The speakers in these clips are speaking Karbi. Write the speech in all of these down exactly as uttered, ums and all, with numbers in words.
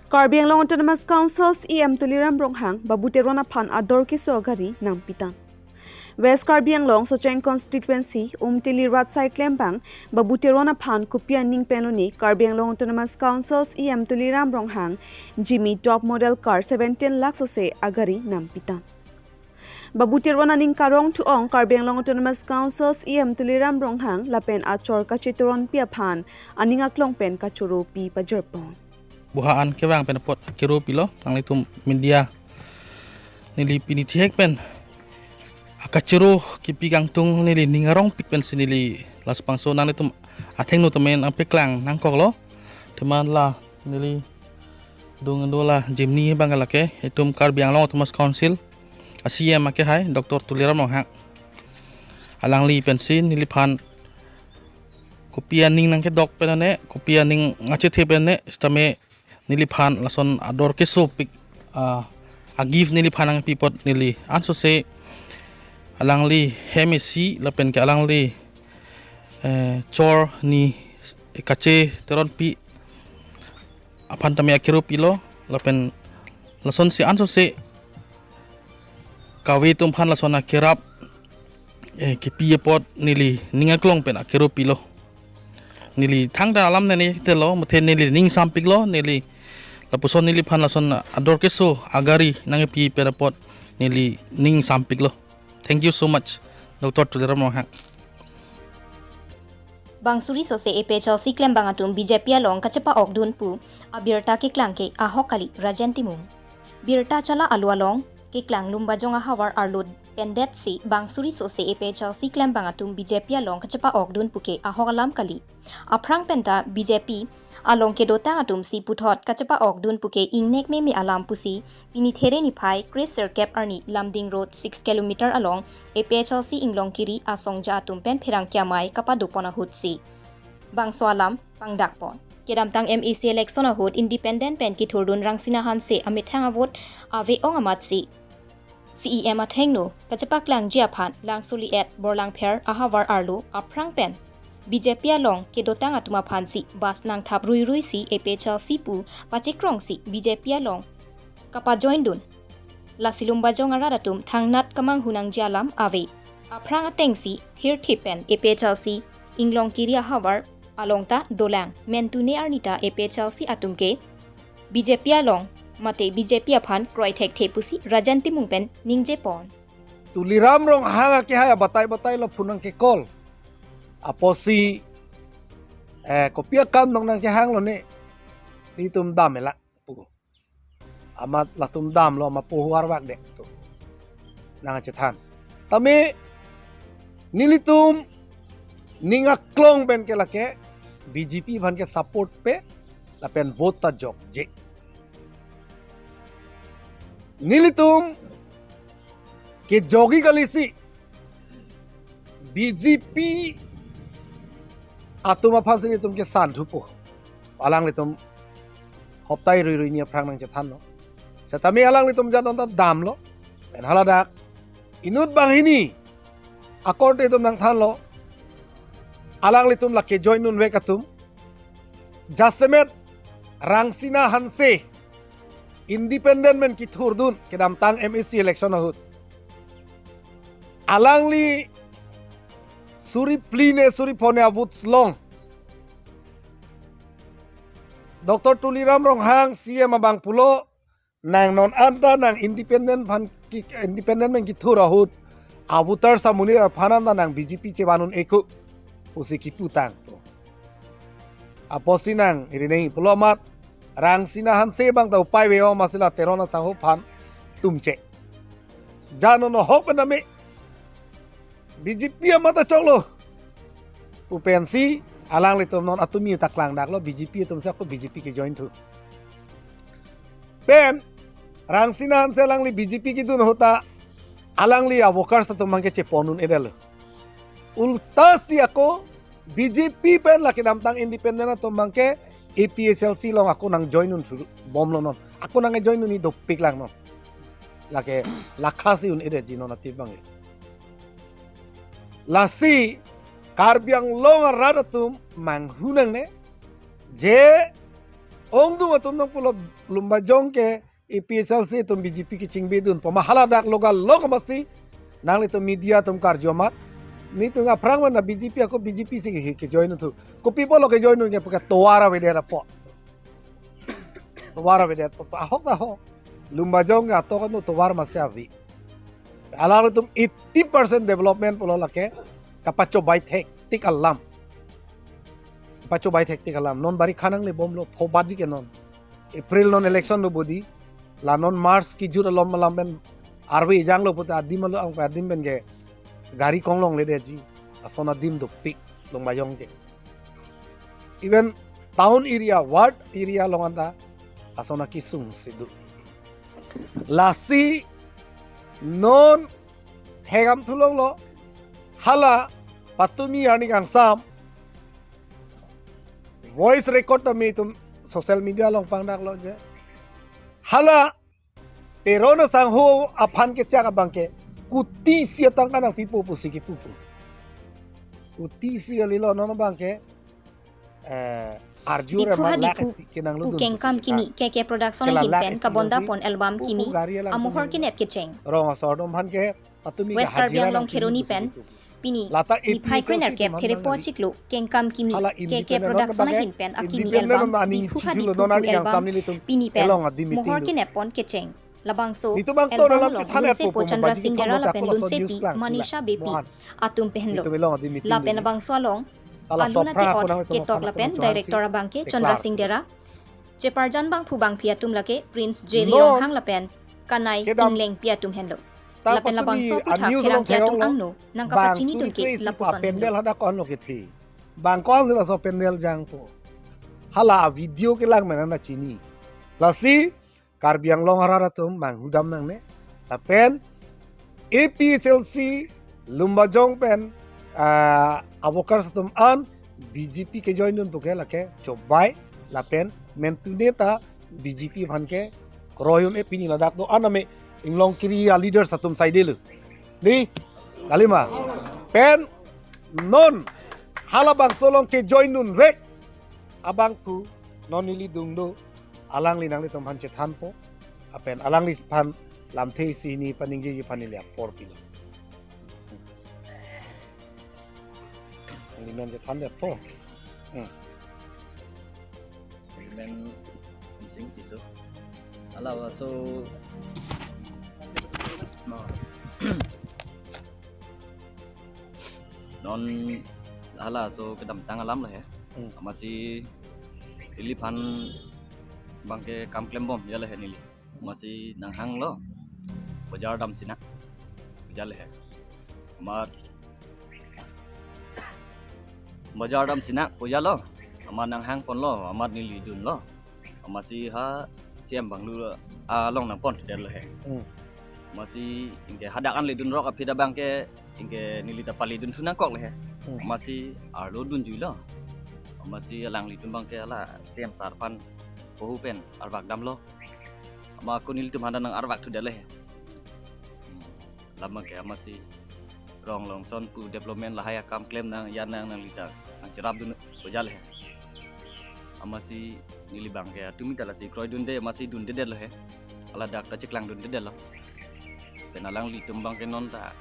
Karbi Anglong Autonomous Council C E M Tuliram Ronghang Babu Teron aphan ador keso agari nangpitan. West Karbi Anglong Socheng Constituency Umtili Rat Saiklembang Babu Teron aphan kopi aning pen lone Karbi Anglong Autonomous Council C E M Tuliram Ronghang Jimny top model car seventeen lakh sose agari nangpitan. Babu Teron aning karong thu-ong Karbi Anglong Autonomous Council C E M Tuliram Ronghang lapen achor Kache Teronpi aphan aning aklong pen kachoro pi pajirpon. Buhaan kevang pen apot akero pilo, nanglitum media neli pini thihek pen akachoro kipi kangtung neli ning arongpik pensi neli lasbangso nanglitum athengno tame nangpeklang nangkoklo. Teman la neli dung do la Jimny abang lake itum Karbi Anglong Autonomous Council a C E M akehai Doctor Tuliram Ronghang, alangli pensi neliphan kopi aning nangkedok pen lone, kopi aning nangchethe pen lone, sitame neliphan lason ador kesopik, ah, a-gift neliphan nangpi apot neli ansose alangli hem isi lapen ke alangli, eh, chor ni Kache Teronpi aphan tame akero pilo lapen lasonsi ansose kave atum aphan lason akerap, eh, kipi apot neli ning aklong pen akero pilo. Neli thangta alam nene telo, muthe neli ning sampiklo, neli lapuson neliphan lason ador keso agari nangpi pen apot neli ning sampiklo. Thank you so much, Doctor Tuliram Ronghang. Bang suri sose A P H L C klembang atum B J P along kachepa-okdun pu abirta keklang ke ahok kali Rajen Timung. Birta chala alu along keklang Lumbajong ahavar arlo pendetsi bang suri sose A P H L C klembang atum B J P along kachepa-okdun puke ahok alam kali. Aphrang penta B J P along kedotang atumsi puthot kachepa-okdun puke ingnek meme alam pusi pini There niphai kre sirkep arni Lumding Road six kilometer along A P H L C Inglongkiri asongja atum pen pherangke amei kapadopon ahutsi bangso alam pangdakpon. Kedamtang M A C election ahut independent pen kethurdun Rangsina Hanse amethang a-vote ave-ong amatsi C E M athengno kachepaklangji aphan Langsoli at Borlangpher ahavar arlo aphrang pen B J P along kedotang atum aphansi bus nangthap ruiruisi A P H L C pu pachekrongsi B J P along kapajoindun. Lasi Lumbajong arat atum thangnat kamanghu nangji alam ave. Aphrang atengsi hirthip pen A P H L C Inglongkiri ahavar along ta dolang, mentune arni ta A P H L C atum ke B J P along mate B J P aphan kroi thekthe pusi Rajen Timung pen ningjepon. Tuliram Ronghang akehai abatai batai lo phunang ke call. Apotsi, eh, kopi akam nong nangkehang lone, ilitum dam-e lang pu. Amat latum damlo, amat pohuar wak dek tu nangchethan. Tame nelitum ning aklong pen ke lake B J P aphan ke support pe lapen vote ta jokje. Nelitum kejokji kalisi B J P atum aphansi nelitum kesan thupo. Alanglitum hoptai ruirui ni aphrang nangchethanlo. Setame alanglitum jat non ta damlo. Pen haladak inut banghini akorte itum nangthanlo. Alanglitum lake join dunvek atum. Jasemet Rangsina Hanse independent pen kethurdun kedamtang M A C election ahut. Alangli suri phli ne suri pho ne a-vote long. Doctor Tuliram Ronghang C M abang pulo, nang non anta nang independent aphan ki, independent pen kethur ahut a-voter samunit aphan anta nang B J P chevan un-e ko pusi kiputang. Apotsi nang iri neng pulo amat Rangsina Hanse abang ta upai ave-ong amatsi la Teron asangho aphan tumche. Jat non ahok pen tame B J P amat ta choklo pu pensi alanglitum non atumi ta klangdaklo, B J P atumsi ako B J P kejoin thu. Pen Rangsina Hanse alangli B J P kedun ahut ta alangli a-workers atum abang ke chepon un-edetlo. Ultasi ako B J P pen la kedamtang independent atum abang ke A P H L C along ako nangjoin un suru bomlo non. Ako nangjoin un-e dopik lang non. Lake lakhasi un-edetji non atip abang. Lasi Karbi Anglong arat atum manghu nangne je Ongdung atum nangpulo Lumbajong ke A P H L C atum B J P kachingbidunpo ma, hala dak loga lok masi nanglitum media atum karju amat. Netum aphrang mana B J P ako B J P si ke, ke join tu. Kopi pulo ke join ke puke tovar avedet apot. Tovar avedet apot. Ahok ta ahok. Lumbajong ke atok anu tovar masi ave. Alanglitum eighty percent development pulo lake kapachobai thektik alam. Kapachobai thektik alam. Non bari khanang le bomlo phobat ji ke non. April non election do bodi. La non March kejut alom alam pen arve janglo pute adim alo ang adim pen ke gari konglongledetji. Ason adim dopik Lumbajong ke. Even town area, ward area along anta ason akesung si do. Lasi non hegam thulonglo, hala patumi arni kangsam voice record tame itum social media along pangdaklo je. Hala Teron asangho aphan kechak abang ke kuti isi atangka nangpipo pusi kepu pu. Kuti isi kalilo non abang ke, eh, arju Diphu ha remang lak Diphu isi kenang pu ludun kengkam pusi kimi kekam. K K Production Kela ahin lak pen isi kabonda nangsi pon album pu pu kimi gari alang amohor pu kinep kecheng. Rong asor dom aphan ke patumi West ke Karbi hajira Anglong nang Kheroni pu pen pusi kepu. Pini lata niphai A P H L C krenerkep teman therepo nang achiklo kengkam kimi hala K K independent Production non abang ke ahin pen akimi independent album non ani Diphu ha chiklo Diphu non pu ani kangsam album nelitum pini pen elong adi meeting mohor do. Kinep pon kecheng. Labangso Nitum bang to album dalam along kethan lunse epo po pomo Chandra baji Singh kethan Dera lo lapen dakola lunse so news pi klang Manisha kila Bepi mohan. Atum pen henlo. Nitum elong adi meeting Lapen do. Labangso along kala alun sopra atekot ako nang ketok lapen director abang ke Chandra Singh Dera. Cheparjan bangphu bangphi atum lake Prince Jerry Ronghang lapen Kanai kedam Inglengpi atum henlo. Lapen labangso aphuthak pherangke atum angno nangkapachini dun ke lapuson henlo. Bang ko-an si laso pandal jangpo. Hala video kelang mena nangchini. Lasi Karbi Anglong arat atum manghudam nangne. Lapen A P H L C Lumbajong pen, ah, a workers atum an B J P kejoin dun puke lake chobai lapen mentune ta B J P aphan ke kroiyun e pini ladak do aname inglong kiri a leaders atum saidelo. Ni, kalima. Pen non halabangso along kejoin dunvek abangphu non neli dungdo alangli nanglitum aphan chethanpo. Lapen alangliphan lamthe isi hini paningjeji aphan neli apor pilo. Neli men chethandetpo. Hmm. Neli men Insing Tisso. Hala laso ma non hala laso kedamtang alam lo he. Hmm. Amatsi neliphan abang ke kam klembom ya lo he neli. Amatsi nanghanglo. Bojar dam sina. Bojar le he. Amat bojar dam sina puja lo. Amat nanghang ponlo, amat neli dunlo. Amatsi ha C M banglu along nangpon tudet lo he. Hmm. Amatsi anke hadak an ledun rok aphi ta abang ke anke neli ta pale dun thu nangkok le he. Hmm. Amatsi arlo dunjuilo. Amatsi alanglitum abang ke hala C M sir aphan pohu pen arvak damlo. Amat ako nelitum aphan ta nang arvak thudet le he. Lam abang ke amatsi rong along ason pu development lahai akam klem nang ya nang nangli ta nangcherap dun puja le he. Amatsi neli abang ke atumi ta lasi kroidunde amatsi dundedet lo he. Hala dak ta cheklang dundedetlo. Pen alanglitum abang ke non ta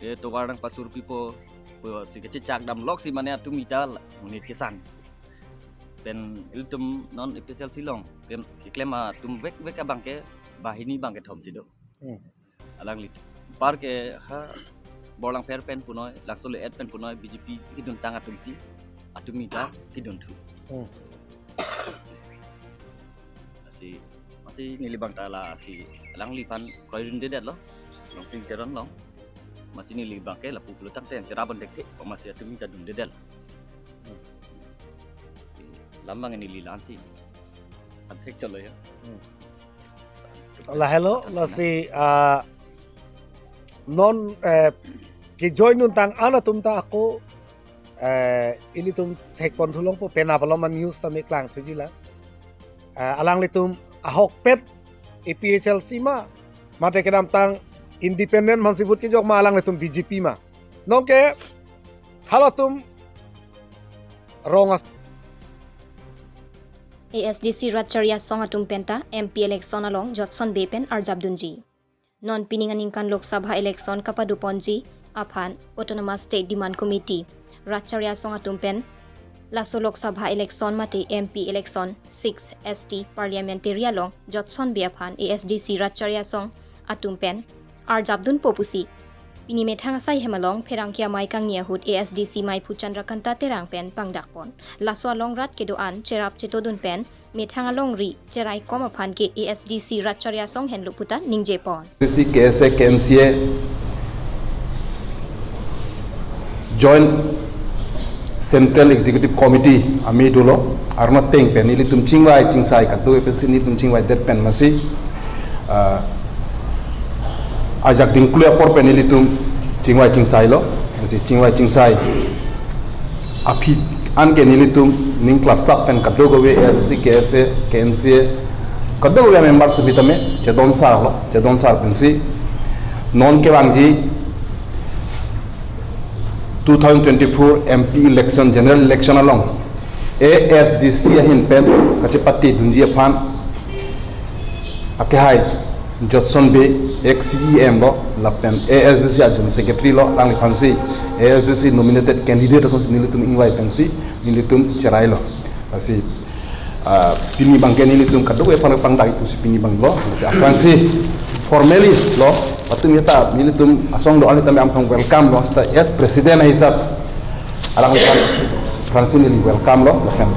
e tovar nangpasurpipo pusi kachechak damlok si mane atumi ta la monit kesan. Pen ilitum non A P H L C along pen keklem atum vekvek abang ke banghini bang kethom si do. Hmm. Alangli apar ke ha Borlangpher pen punoi, Langsole et pen punoi, B J P keduntang atum si, atumi ta kedun thu. Hmm. Lasi, amatsi neli abang ta lasi alangliphan kroidundedetlo, Longsing Teron along. Amatsi neli abang ke lapu pulo tangte cherap dun thekthek, amatsi atumi ta dundedetlo. Hmm. Lasi lam abang neli la-an si. Anthek chalo ya. Hmm. Lahelo, lasi, ah, non, eh, kejoin duntang an atum ta ako, eh, ilitum thekpon thulongpo penap along ma news tame klang thuji la. Eh, alanglitum ahokpet A P H L C ma, mate kedamtang independent amatsi vote kejok ma alanglitum B J P ma. Nonke halatum rong as- A S D C Ratchari Asong atum penta M P election along Jotson Bey pen arjapdunji. Non pining aningkan Lok Sabha election kapadoponji aphan Autonomous State Demand Committee Ratchari Asong atum pen laso Lok Sabha election mate M P election six S T parliamentary along Jotson Bey aphan A S D C Ratchari Asong atum pen arjapdunpo pusi pini methang asai hem along pherangke amei kangni ahut A S D C meiphu Chandrakanta Terang pen pangdakpon. Laso along rat kedo-an cherap chetodun pen methang alongri cheraikom aphan ke A S D C Ratchari Asong henlo puta ningjepon. A S D C, K S A, K N C A Joint Central Executive Committee amei dolo, arno ateng pen nelitum chingvai chingsai kado pensi nelitum chingvaidet pen masi, ah, ajak dingklu apor pen nelitum chingvai chingsailo, masi chingvai chingsai aphi anke nelitum ning klapsap pen kadokave A S D C, K S A, K N C A, kadokave members sitame chedon sarlo, chedon sar pensi non kevangji two thousand twenty-four M P election, general election along A S D C ahin pen kachepatedunji aphan akehai Jotson Bey, ex C E M lo, lapen A S D C a General Secretary lo, alangliphansi A S D C nominated candidate asonsi nelitum ingvai pensi nelitum cherailo. Lasi, ah, pini abangke nelitum kadokave aphan pangdak pusi pini abanglo. Lasi aphrangsi formally lo, latum seta nelitum asong do-an sitame aphang welcome lo, seta as president ahisap alangliphan aphrangsi neli welcome lo, lapen